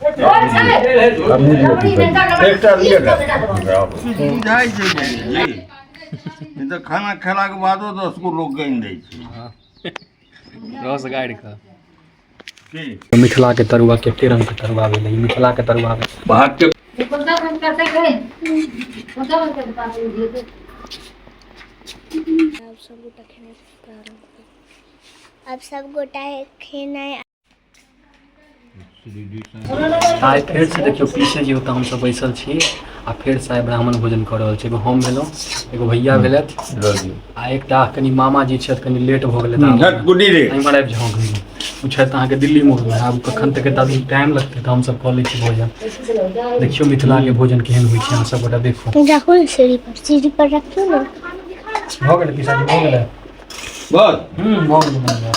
एकटा लिअ ने। बुझाइ छै ने जी। ई तऽ खाना खेलाके बादो 10 गो लोक गानि दै छै। रस गाड़ि कऽ। की मिथिला के तरुआ कते रंग के तरुआ भेलै, ई मिथिला के तरुआ भेलै। भात के आब सब गोटा खेनाइ प्रारम्भ कर। आब सब गोटा खेनाइ। आइ फेरसँ देखियौ, पीछे जे ओतऽ हमसभ बैसल छी आ फेरसँ आइ ब्राह्मण भोजन कऽ रहल छी। एगो हम भेलहुँ, एगो भैया भेलथि आ एकटा कनि मामाजी छथि, कनि लेट भऽ गेलै। झट गुड्डी रे। एम्हर आबि जाउ कनि। ओ छथि अहाँके दिल्ली मोड़मे, आब कखन तक एता दिन टाइम लगतै, तऽ हमसभ कऽ लै छी भोजन। देखियौ मिथिलाके भोजन केहन होइ छै, अहाँ सब गोटा देखू। राखू ने सीढ़ी पर, सीढ़ी पर रखियौ ने। भऽ गेलै पिसाजी, भऽ गेलै। बस। भऽ गेलै, भऽ गेलै।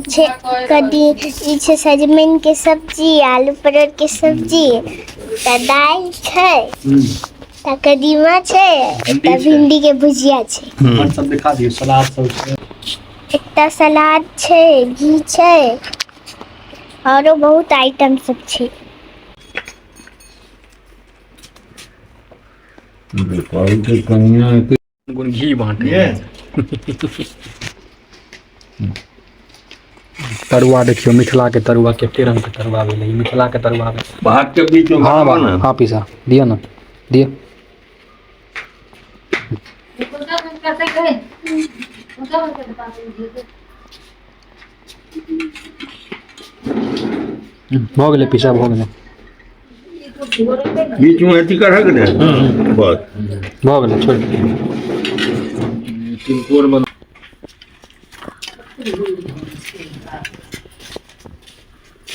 छै कद्दी, ई छै सजमनि के सब्जी, आलू परोड़ के सब्जी, तऽ दालि छै, तऽ कदीमा छै, तऽ भिंडी के भुजिया छै। और सब दिखा दियौ, सलाद सब छै। एकटा सलाद छै, घी छै, औरो बहुत आइटम सब छै। गुण घी बाँटे। तरुआ देखियौ, मिथिला के तरुआ कते रंग के तरुआ भेलै, ई मिथिला के तरुआ भेलै। भात के बीच में। हँ। बनाबऽ ने। हँ पीसा, दिअ ने, दिअ। भऽ गेलै पीसा, भऽ गेलै। बीच में अथी करहक ने बस। भऽ गेलै, छोड़ि दियौ। तिलकोर बना।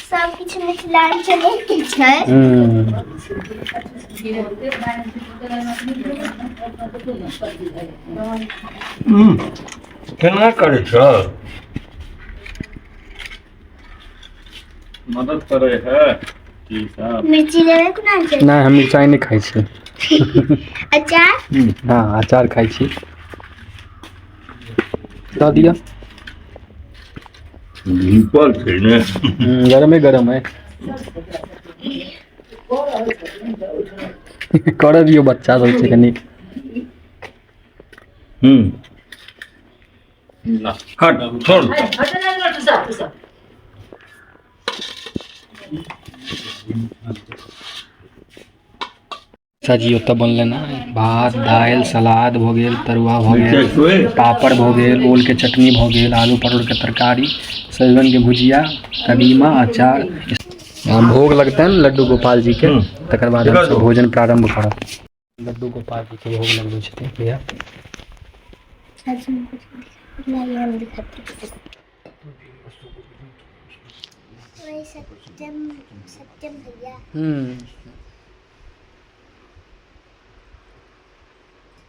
सब किछु मिथिलाञ्चले के छै। केना करै छ? मदद करे है की सब? मिर्ची लेबै कोना छै? नहि, हम मिरचाइ नहि खाइ छी। अचार? हँ, अचार खाइ छी, दऽ दिअ। घीपल छै ने। गरमे गरम है, करऽ दियौ, बच्चा सब छै कनि। हट, छोड़। सब्जी ओतऽ बनलै ने, भात, दालि, सलाद भऽ गेल, तरुआ भऽ गेल, पापड़ भऽ गेल, ओलके चटनी भऽ गेल, आलू परोड़के तरकारी, सजमनिके भुजिया, कदीमा, अचार। आ भोग लगतनि लड्डू गोपाल जी के, तकर बाद हमसब भोजन प्रारम्भ करब। लड्डू गोपाल जी के भोग लगबै छथिन भैया। हम दिखाते वही सत्यम, सत्यम भैया।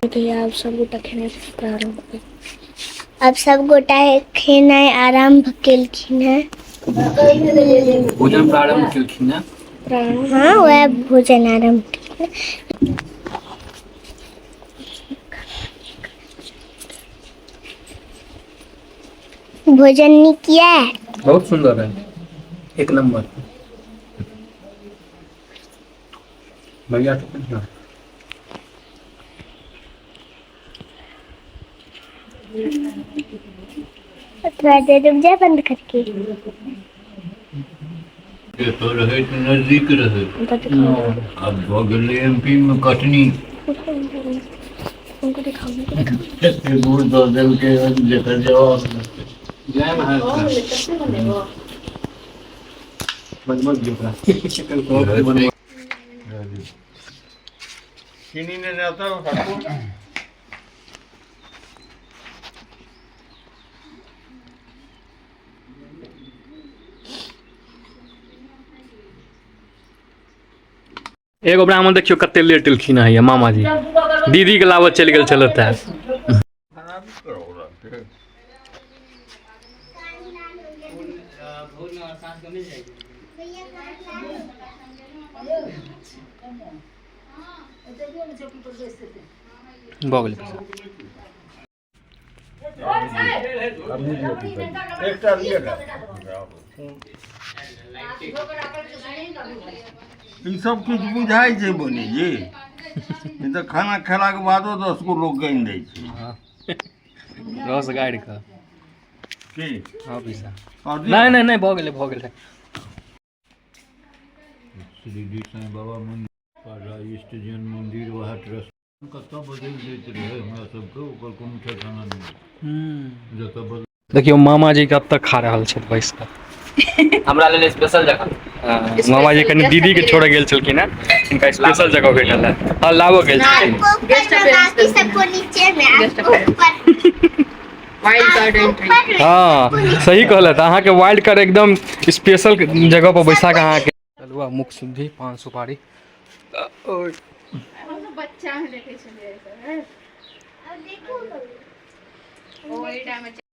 भैया, आब सब गोटा खेनाइ प्रारम्भ कर। अब सब गोटा खेनाइ आरम्भ केलखिन हैं। भोजन प्रारम्भ केलखिन हँ। हाँ, वह भोजन आरम्भ केलखिन। भोजन नीक किया है? बहुत सुंदर है, एक नंबर भैया तो बढ़िया। थोड़ा देर रुक जाए बंद करके। एतऽ रहै तऽ नजदीक रहै, आब भऽ गेलै एम पी मे कटनी। उनको दिखाओ, उनको दिखाओ। एते दूर दऽ देलकै हन जकर जवाब नहि। जय महाराज। बनबऽ दियौ ओकरा। चीनी ने जाता ठाकुर। एगो ब्राह्मण देखियौ कते लेट एलखिन हँ मामाजी, दीदी के लाबऽ चलि गेल छलथि हेँ। भऽ गेलै पैसा। एकटा लिअ ने। ई सब किछु बुझाइ छै बनी जी, नहि तऽ खाना खेलाके बादो 10 गो लोक गानि दै छै। रस गाड़ि कऽ की? हँ पैसा। आओर दियौ? नहि नहि नहि, भऽ गेलै, भऽ गेलै। शिरडी साईं बाबा मंदिर पर इष्ट जैन मंदिर, वएह ट्रस्ट कतऽ बदलि दैत रहै हमरा सबके, ओकर कोनो ठेकाना नहि, जतऽ बदल। देखियौ, मामाजी कतऽ खा रहल छथि बैस कऽ। हमरा लेल स्पेशल जगह। मामाजी कनि दीदी के छोड़ऽ गेल छलखिन हेँ, हिनका स्पेशल जगह भेटल है। हँ, लाबऽ गेल छलखिन। आपको ऊपर में, बाकी सबको नीचे में, आपको ऊपर। Wild card entry. ऊपर में। हँ, सही कहलथि, अहाँके वाइल्ड कार्ड, एकदम स्पेशल जगह पर बैसा कऽ अहाँके हलुआ, मुख शुद्धि, पान सुपारी। बच्चा में देखै छलियै। अब देखो। ओहि टाइम में।